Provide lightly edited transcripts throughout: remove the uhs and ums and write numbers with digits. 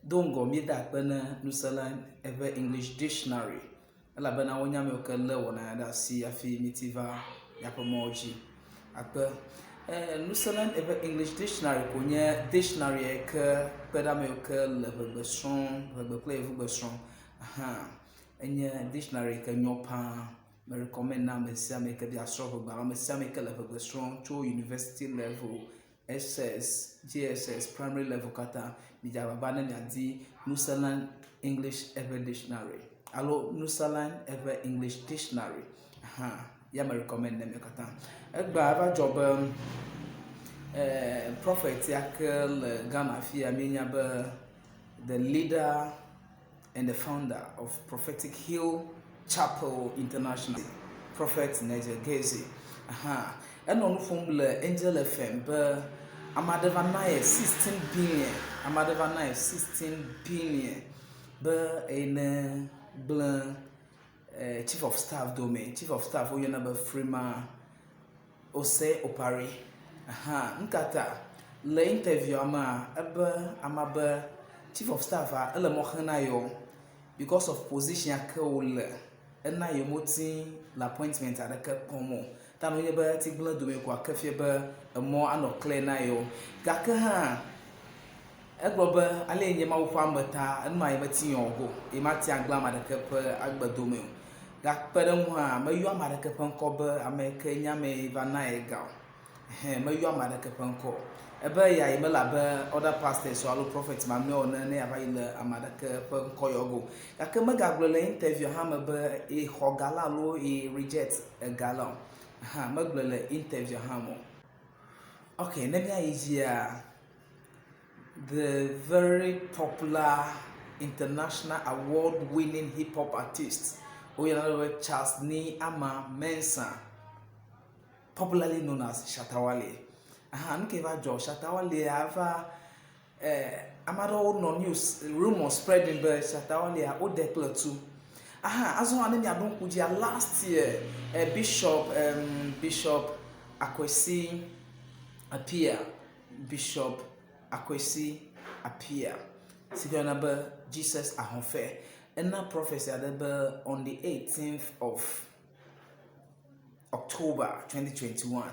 Do ŋgɔ míeda akpe ne Nuselan eƒe English Dictionary elabena wonye ame yiwo ke lé wɔna ya ɖe asi hafi míti va míaƒe mɔwo dzi. Akpe. E, Nuselan eƒe English Dictionary ko nye dictionary yi ke kpe ɖe ame yiwo ke le ʋegbe srɔ̃m, ʋegbe kple yevugbe srɔ̃m. Ahan, enye dictionary yi ke nyɔ paa. Me recommend na ame sia ame yi ke be yeasrɔ̃ ʋegbe alo ame sia ame yi ke le ʋegbe srɔ̃m tso university level SS, JSS, primary level katã, midze agbagba ne miadi Nuselan English eƒe dictionary alo Nuselan eƒe English dictionary hã ya me recommend ne mi katã. Egbea eva dzɔ be eh, prophet ya ke le Ghana fia míenya be the leader and the founder of Prophetic Hill Chapel International, Prophet Nigel Gaisie. Aha, enɔ nu ƒom le Angel FM be ame aɖe va na ye 16 billion, ame aɖe va na ye 16 billion be eye ne gblẽ eh, Chief of Staff dome. Chief of Staff woyɔna be Frema Osei Opare. Aha, nu ka ta? Le interview-a mea, ebe amea be chief of staff-a ele mɔ xem na yewo because of position ya ke wole ena yewo meti le appointment aɖeke kpɔm o. Ta ne wonye be eti gblẽ dome koa ke fia be emɔ anɔ clear na yewo. Gake hã egblɔ be ale ye nye Mawu ƒe ame ta enuma yemeti yɔ go, yemati agblẽ ame aɖeke ƒe agbe dome o. Gakpe ɖe eŋu hã, meyɔ ame aɖeke ƒe ŋkɔ be ame yi ke nye ame yi va na ye ga o. Ɛhɛ, meyɔ ame aɖeke ƒe ŋkɔ o. Ebe eya yi mele abe other pastors alo prophet mamlɛawo ene ne yeava yi le ame aɖeke ƒe ŋkɔ yɔ ge o. Gake megagblɔe le interview hã me be yexɔ ga la alo ye reject ega la o. Hã megblɔe le interview hã me o. Ok, ne míayi dzia, The very popular international award winning hip hop artist woyɔna be Charles Nii Ama Mensah popularly known as Shatta Wale. Aha nu ke va dzɔ Shatta Wale va eh, ame aɖewo nɔ news rumor spreading be Shatta Walea wode kple tu. Aha azɔ hã ne miaɖo ŋku dzia last year eh, Bishop um, Bishop Akwesi Appiah Bishop Akwesi Appiah si woyɔna be Jesus Ahɔfɛ ena prophecy aɖe be on the 18th of October 2021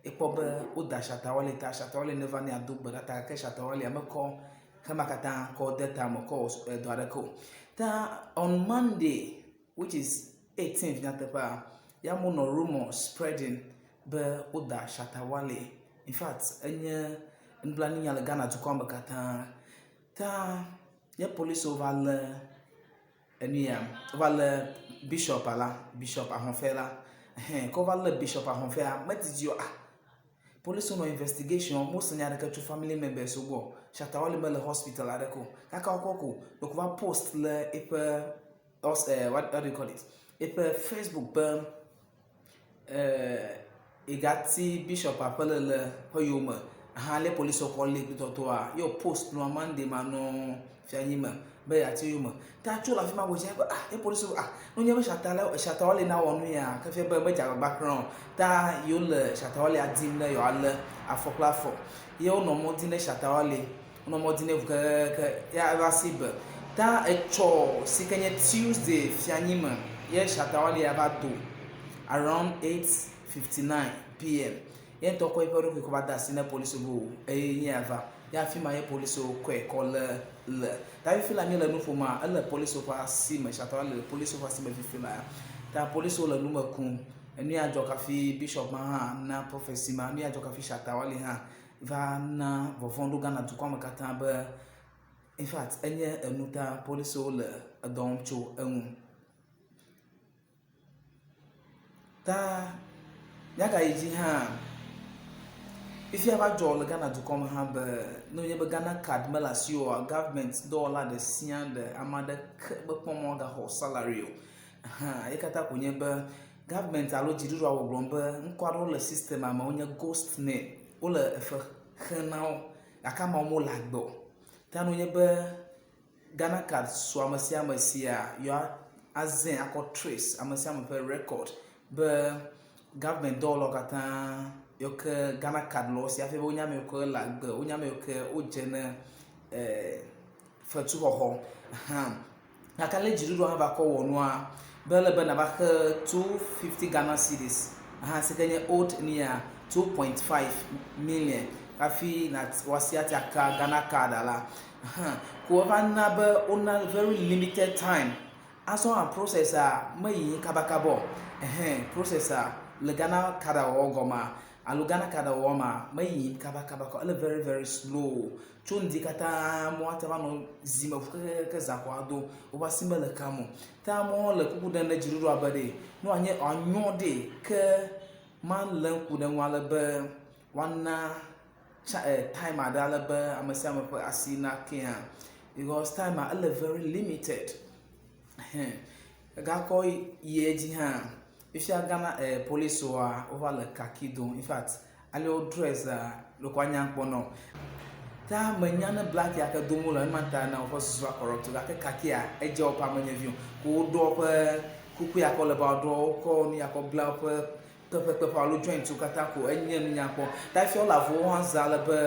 ekpɔ be woda Shatta Wale ta Shatta Wale neva ne ado gbe ɖa ta gake Shatta Wale mekɔ xema katã kɔ de tame kɔ wɔ edɔ aɖeke o. Ta on Monday which is 18th nyateƒea ya amewo nɔ rumour spreading be woda Shatta Wale. In fact enye nublanuinya le Ghana dukɔa me katã. Ta ye polisiwo va lé enu ya wova lé bishop la, bishop Ahɔfɛ la. Ɛhɛn ke wova lé bishop Ahɔfɛa medidi o ah polisiwo nɔ investigation wɔm wose nya aɖeke tso family members wo gbɔ o. Shatta Wale mele hospital aɖeke o. Kaka wokɔ ko ɖeko va post le eƒe us eh, what, what do you call it? Eƒe Facebook be eh, yegati bishop ƒe lele ƒe yome hã lé polisiwo kɔ lé kpitɔtɔa ye wo post nua Monday ma nɔ fianyi me be yeati yome. Ta tso le afi ma godzi be ah ye polisiwo ah ne wonye be Shatta le Shatta Wale na wɔ nu ya ke fia be medze agbagba kura o. Ta yewo le Shatta Walea dim ne yewoalé afɔ kple afɔ. Ye wonɔ mɔ dim ne Shatta Wale Wonɔ mɔ dim nɛ ŋu kekeake ya eva si be. Ta etsɔ si ke nye Tuesday fianyi me ye Shatta Wale ya va do around 8:59 pm. Ye ŋutɔ kɔ eƒe ɖokui kɔ va de asi ne polisiwo be o eye nye ya va. Ye afi ma ye polisiwo kɔe kɔ le le. Ta fifi la míele nu ƒoma ele polisiwo ƒe asi me. Shatta Wale le polisiwo ƒe asi me fifi la. Ta polisiwo le nume kum. Enu ya dzɔ kafi bishop ma hã na prophecy ma. Nu ya dzɔ kafi Shatta Wale hã va na vɔvɔ̃ ɖo Ghana dukɔa me katã be in fact enye enu ta polisiwo le edɔ wɔm tso eŋu. Ta míagayi dzi hã, fifia va dzɔ le Ghana dukɔ me hã be ne wònye be Ghana card mele asiwò oa, government dɔwɔla ɖe sia ɖe, ame aɖeke mekpɔ mɔ agaxɔ salary o. Hã ye katã koe nye be Government alo dziɖuɖua gbɔgblɔm be ŋkɔ aɖewo le system me wonye ghost name wole efe xem na wo gake ameawo mele agbe o. Ta ne wonye be Ghana card su ame sia ame sia yewoa azae akɔ trace ame sia ame ƒe record be government dɔwɔlawo katã yiwo ke Ghana card le wo si hafi be wonye ame yiwo ke le agbe wonye ame yiwo ke wodze ne e. fetuxɔxɔ. Hã. Gake ale dziɖuɖua hã va kɔ wɔ nua be ele be nava xe 250 Ghana cedis hã si ke nye old nia 2.5 million hafi na woasi ati aka Ghana card la. Hã ko eva na be wona very limited time. Azɔ hã process-a meyi kabakaba o. Ɛhɛn process-a le Ghana card wɔwɔ gɔmea alo Ghana card wɔwɔ mea meyi kabakaba o. Ele very very slow. Tso ŋdi katã amewo ate va nɔ zi me kekeke zã kɔ ado. Woƒe asi mele kam o. Ta amewo le kuku ɖem ɖe dziɖuɖua be ɖe ne wòanye wòanyɔ ɖe ke malé ŋku ɖe eŋu ale be woana tsa e time aɖe ale be ame sia ame ƒe asi nake hã because time ele very limited. Hɛn egakɔ yi edzi hã fifia Ghana e polisiwoa wova le kaki dom. Infact ale wo dress-a ɖeko anya kpɔ na wo. Ta menya ne black ya ke dom wole ema ta na woƒe susua corrupt o gake kakia edze woƒe amenyevi o. Ko woɖɔ woƒe kuku ya ke wole be woaɖɔ wokɔ nu ya kɔ bla woƒe kpeƒekpeƒe alo joint-wo katã ko enye nu nyakpɔ. Ta fifia wole avɔwo hã zã ale be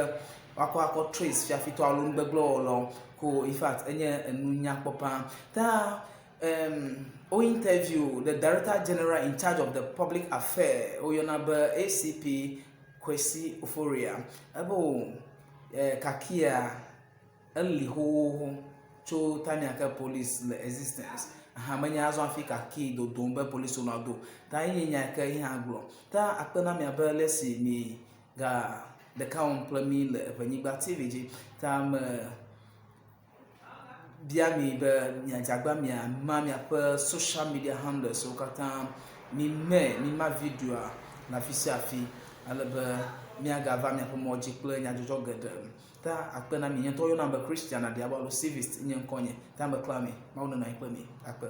woakɔ akɔ trace fiafitɔ alo nugbegblẽwɔlawo ko infact enye enu nyakpɔ paa. Ta um, wo interview the director general in charge of the public affair woyɔna be ACP Kwesi Oforia ebe o eh, kakia eli xoxoxo tso time ya ke police le existence. Aha menye azɔ hafi kaki dodom be polisiwo nado. Ta ye nye nya yi ke ye hã gblɔ. Ta akpe na mi abe le si mi ga ɖeka wɔm kple mi le Eʋenyigba TV dzi. Ta me bia mi be miadze agba miama miaƒe social media handles wo katã. Mi me mi ma videoa le afi sia afi ale be miagava miaƒe mɔ dzi kple nyadzɔdzɔ geɖe. Ta akpe na mi. Nye ŋutɔ woyɔnam be Christian Adiabo alo Civist nye ŋkɔnye. Ta mekla mi. Mawu nenɔ anyi kple mi. Akpe.